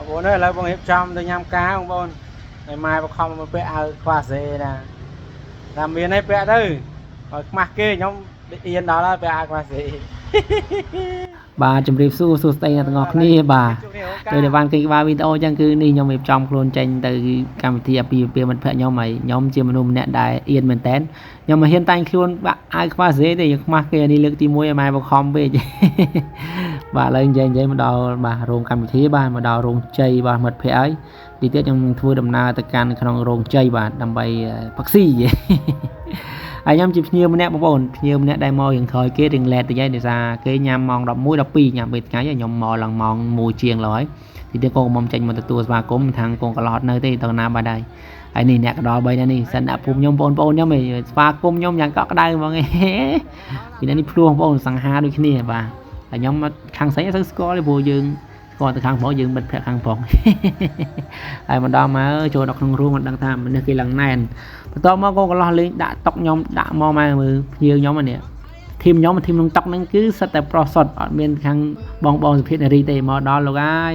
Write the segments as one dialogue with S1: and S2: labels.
S1: បងប្អូនអើយឥឡូវបងរៀបចំទៅញ៉ាំការបងប្អូនហើយម៉ែបខំមកពាក់អាវខ្វះសេណាតែមានឯពាក់ទៅឲ្យខ្មាស់គេខ្ញុំអៀនដល់ហើយពាក់អាវខ្វះសេ
S2: បាទជម្រាបសួរសួស្តីអ្នកទាំងអស់គ្នាបាទដោយដែលបានឃើញក្បាលវីដេអូអញ្ចឹងគឺនេះខ្ញុំរៀបចំខ្លួនចេញទៅកម្មវិធីអាពាហ៍ពិពាហ៍មិត្តភក្តិខ្ញុំហើយខ្ញុំជាមនុស្សម្នាក់ដែលអៀនមែនតើខ្ញុំមិនហ៊ានតែងខ្លួនបាក់អាវខ្វះសេទេខ្ញុំខ្មាស់គេនេះលើកទី1ឲ្យម៉ែបខំពេក បាទឥឡូវនិយាយមកដល់បាទរោងកម្មវិធីបាទមកដល់រោងជ័យបាទមិត្តភក្តិហើយទីទៀតខ្ញុំនឹងធ្វើដំណើរទៅកាន់ក្នុងរោងជ័យបាទដើម្បីផឹកស៊ី ហើយខ្ញុំជាភ្ញៀវម្នាក់បងប្អូនភ្ញៀវម្នាក់ដែលមករៀងក្រោយគេរៀង late តិចហើយដោយសារគេញ៉ាំម៉ោង11 12ញ៉ាំពេលថ្ងៃហើយខ្ញុំមកឡើងម៉ោង1ជាងឡើយទីទៀតកូនកំមុំចេញមកទទួលស្វាគមន៍ខាងកូនកឡោតនៅទេទៅណាបាត់ហើយហើយនេះអ្នកកដល់3នាក់នេះសិនអ្នកភូមិខ្ញុំបងប្អូនខ្ញុំឯងស្វាគមន៍ខ្ញុំយ៉ាងកក់ក្ដៅហ្មងឯង ពីនេះភ្លោះបងប្អូនសង្ហាដូចគ្នាបាទហើយខ្ញុំមកខាងស្រីអត់សូវស្គាល់ទេព្រោះយើងស្គាល់តែខាងប្រុសយើងមិត្តភក្តិខាងប្រុស ហើយមកដល់មកចូលដល់ក្នុងរូងមិនដឹងថាមនុស្សគេឡើងណែន បន្ទាប់មកកូនកន្លោះលេងដាក់តុកខ្ញុំដាក់មកមកមើលភ្ញៀវខ្ញុំអានេះធីមខ្ញុំធីមក្នុងតុកហ្នឹងគឺសិតតែប្រុសសុទ្ធអត់មានខាងបងបងសុភាពនារីទេមកដល់លោកហើយ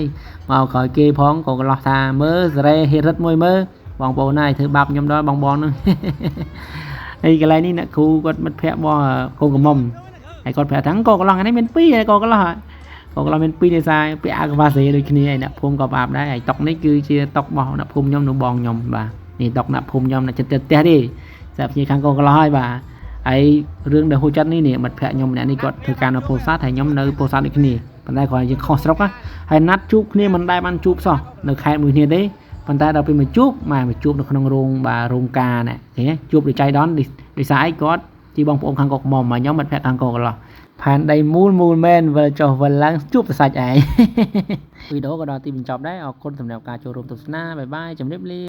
S2: មកក្រោយគេផងកូនកន្លោះថាមើលសេរីហេរិតមួយមើលបងប្អូនហើយធ្វើបាបខ្ញុំដល់បងបងហ្នឹង ហើយកន្លែងនេះអ្នកគ្រូគាត់មិត្តភក្តិរបស់កូនកំមុំហើយគាត់ប្រាប់ថាកូនកន្លោះថ្ងៃនេះមាន2ហើយកូនកន្លោះកូនកន្លោះមាន2ដោយសារពាក់អាវក្បាលសេដូចគ្នាហើយអ្នកភូមិក៏បាបដែរហើយតុកនេះគឺជាតុករបស់អ្នកភូមិខ្ញុំនិងបងខ្ញុំបាទ នេះដកអ្នកភូមិខ្ញុំអ្នកចិត្តផ្ទះទេស្រាប់ភ្ញៀវខាងកងកន្លោះហើយបាទហើយរឿងដែលហូចចិត្តនេះនេះមិត្តភក្តិខ្ញុំម្នាក់នេះគាត់ធ្វើការនៅពោធិ៍សាត់ហើយខ្ញុំនៅពោធិ៍សាត់ដូចគ្នាប៉ុន្តែគ្រាន់តែយើងខុសស្រុកណាហើយណាត់ជួបគ្នាមិនដែលបានជួបសោះនៅខេត្តមួយគ្នាទេប៉ុន្តែដល់ពេលមកជួបម៉ែមកជួបនៅក្នុងរោងបាទរោងការណែឃើញទេជួបដូចចៃដន្យដោយសារអីគាត់ជាបងប្អូនខាងកុកមុំមកខ្ញុំមិត្តភក្តិខាងកងកន្លោះផែនដីមូលមូលមែនវិលចុះវិលឡើងជួបតែសាច់ឯង វីដេអូក៏ដល់ទីបញ្ចប់ដែរអរគុណសម្រាប់ការចូលរួមទស្សនាបាយបាយជម្រាបលា។